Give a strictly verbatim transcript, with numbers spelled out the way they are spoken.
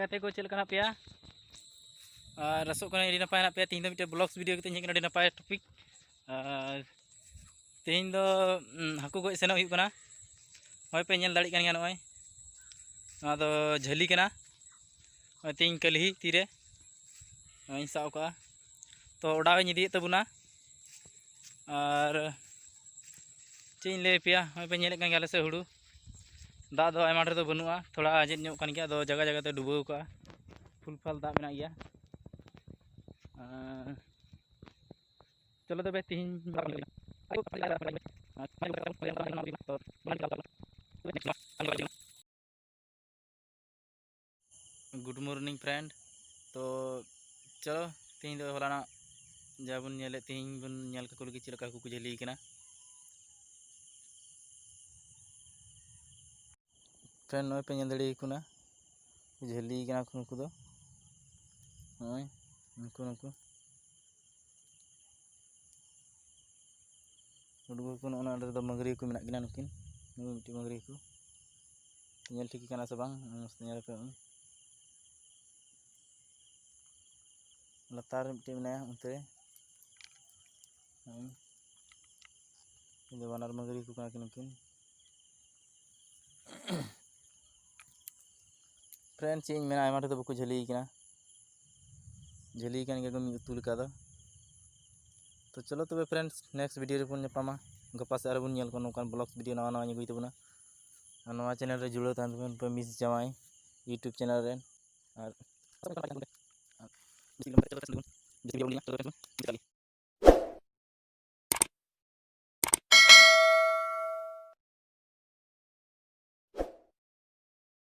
ᱜᱟᱛᱮ ᱠᱚ, ᱪᱮᱫ ᱞᱮᱠᱟ ᱦᱮᱱᱟᱜ ᱯᱮᱭᱟ? ᱟᱨ ᱟᱥᱚᱜ ᱠᱟᱹᱱᱟᱹᱧ ᱟᱹᱰᱤ ᱱᱟᱯᱟᱭ ᱦᱮᱱᱟᱜ ᱯᱮᱭᱟ᱾ ᱛᱮᱦᱮᱧ ᱫᱚ ᱢᱤᱫᱴᱮᱱ vlogs video ᱠᱟᱛᱮ ᱤᱧ ᱦᱮᱡ ᱠᱟᱱᱟ, ᱟᱹᱰᱤ ᱱᱟᱯᱟᱭ topic᱾ ᱟᱨ ᱛᱮᱦᱮᱧ ᱫᱚ, ᱩᱸ, ᱦᱟᱹᱠᱩ ᱜᱚᱡ ᱥᱮᱱᱚᱜ ᱦᱩᱭᱩᱜ ᱠᱟᱱᱟ᱾ ᱱᱚᱜᱼᱚᱭ ᱯᱮ ᱧᱮᱞ ᱫᱟᱲᱮᱭᱟᱜ ᱠᱟᱱ ᱜᱮᱭᱟ, ᱱᱚᱜᱼᱚᱭ ᱱᱚᱣᱟ ᱫᱚ ᱡᱷᱟᱹᱞᱤ ᱠᱟᱱᱟ᱾ ᱱᱚᱜᱼᱚᱭ ᱛᱮᱦᱮᱧ ᱠᱟᱹᱞᱦᱤ ᱛᱤᱨᱮ ᱱᱚᱜᱼᱚᱭ ᱤᱧ ᱥᱟᱵ ᱟᱠᱟᱫᱼᱟ᱾ ᱛᱚ ᱚᱰᱟᱣ ᱤᱧ ᱤᱫᱤᱭᱮᱫ ᱛᱟᱵᱚᱱᱟ᱾ ᱟᱨ ᱪᱮᱫ ᱤᱧ ᱞᱟᱹᱭ ᱟᱯᱮᱭᱟ, ᱱᱚᱜᱼᱚᱭ ᱯᱮ ᱧᱮᱞᱮᱫ ᱠᱟᱱ ᱜᱮᱭᱟ ᱟᱞᱮ ᱥᱮᱫ ᱦᱩᱲᱩ, ᱫᱟᱜ ᱫᱚ ᱟᱭᱢᱟ ᱰᱷᱮᱨ ᱫᱚ ᱵᱟᱹᱱᱩᱜᱼᱟ, ᱛᱷᱚᱲᱟ ᱟᱸᱡᱮᱫ ᱧᱚᱜ ᱠᱟᱱ ᱜᱮᱭᱟ, ᱟᱫᱚ ᱡᱟᱭᱜᱟ ᱡᱟᱭᱜᱟ ᱛᱮ ᱰᱩᱵᱟᱹᱣ ᱠᱟᱜᱼᱟ, ᱯᱷᱩᱞ ᱯᱷᱟᱞ ᱫᱟᱜ ᱢᱮᱱᱟᱜ ᱜᱮᱭᱟ᱾ ᱟᱨ ᱪᱚᱞᱚ ᱛᱚᱵᱮ ᱛᱤᱦᱤᱧ Good morning friend. ᱛᱚ ᱪᱚᱞᱚ, ᱛᱮᱦᱮᱧ ᱫᱚ ᱦᱚᱞᱟᱱᱟᱜ ᱡᱟ ᱵᱚᱱ ᱧᱮᱞᱮᱫ, ᱛᱮᱦᱮᱧ ᱵᱚᱱ ᱧᱮᱞ ᱠᱟᱠᱚ ᱞᱟᱹᱜᱤᱫ ᱪᱮᱫ ᱞᱮᱠᱟ ᱦᱟᱹᱠᱩ ᱠᱚ ᱡᱷᱟᱹᱞᱤ ᱠᱟᱱᱟ᱾ Friend, ᱱᱚᱜᱼᱚᱭ ᱯᱮ ᱧᱮᱞ ᱫᱟᱲᱮᱭᱟᱠᱚ ᱠᱟᱱᱟ, ᱡᱷᱟᱹᱞᱤ ᱠᱟᱱᱟ ᱠᱚ ᱱᱩᱠᱩ ᱫᱚ᱾ ᱱᱚᱜᱼᱚᱭ ᱱᱩᱠᱩ, ᱱᱩᱠᱩ ᱩᱰᱩᱠ ᱟᱠᱚ᱾ ᱱᱚᱜᱼᱚ ᱱᱚᱰᱮ ᱫᱚ ᱢᱟᱹᱜᱽᱨᱤ ᱠᱚ ᱢᱮᱱᱟᱜ ᱠᱤᱱᱟ ᱱᱩᱠᱤᱱ᱾ ᱱᱩᱭ ᱢᱤᱫᱴᱤᱡ ᱢᱟᱹᱜᱽᱨᱤ ᱠᱚ ᱧᱮᱞ ᱴᱷᱤᱠ ᱠᱟᱱᱟ ᱥᱮ ᱵᱟᱝ, ᱢᱚᱡᱽ ᱛᱮ ᱧᱮᱞ ᱯᱮ᱾ ᱞᱟᱛᱟᱨ ᱨᱮ ᱢᱤᱫᱴᱮᱱ ᱢᱮᱱᱟᱭᱟ ᱚᱱᱛᱮ ᱨᱮ᱾ ᱦᱩᱸ᱾ ᱩᱱᱤ ᱫᱚ ᱵᱟᱱᱟᱨ ᱢᱟᱹᱜᱽᱨᱤ ᱠᱚ ᱠᱟᱱᱟ ᱠᱤᱱ ᱱᱩᱠᱤᱱ᱾ Friend, ᱪᱮᱫ ᱤᱧ ᱢᱮᱱᱟ, ᱟᱭᱢᱟ ᱰᱷᱮᱨ ᱫᱚ ᱵᱟᱠᱚ ᱡᱷᱟᱹᱞᱤ ᱠᱟᱱᱟ, ᱡᱷᱟᱹᱞᱤ ᱠᱟᱱ ᱜᱮᱭᱟ ᱠᱚ ᱢᱤᱫ ᱩᱛᱩ ᱞᱮᱠᱟ ᱫᱚ᱾ ᱛᱚ ᱪᱚᱞᱚ ᱛᱚᱵᱮ friends, next video ᱨᱮᱵᱚᱱ ᱧᱟᱯᱟᱢᱟ, ᱜᱟᱯᱟ ᱥᱮᱫ ᱟᱨᱦᱚᱸ ᱵᱚᱱ ᱧᱮᱞ ᱠᱚᱣᱟ ᱱᱚᱝᱠᱟᱱ vlogs video ᱱᱟᱣᱟ ᱱᱟᱣᱟᱧ ᱟᱹᱜᱩᱭ ᱛᱟᱵᱚᱱᱟ᱾ ᱟᱨ ᱱᱚᱣᱟ channel ᱨᱮ ᱡᱩᱲᱟᱹᱣ ᱛᱟᱦᱮᱱ ᱛᱟᱵᱚᱱ ᱯᱮ ᱢᱤᱥ ᱡᱟᱶᱟᱭ YouTube channel ᱨᱮᱱ᱾ ᱟᱨ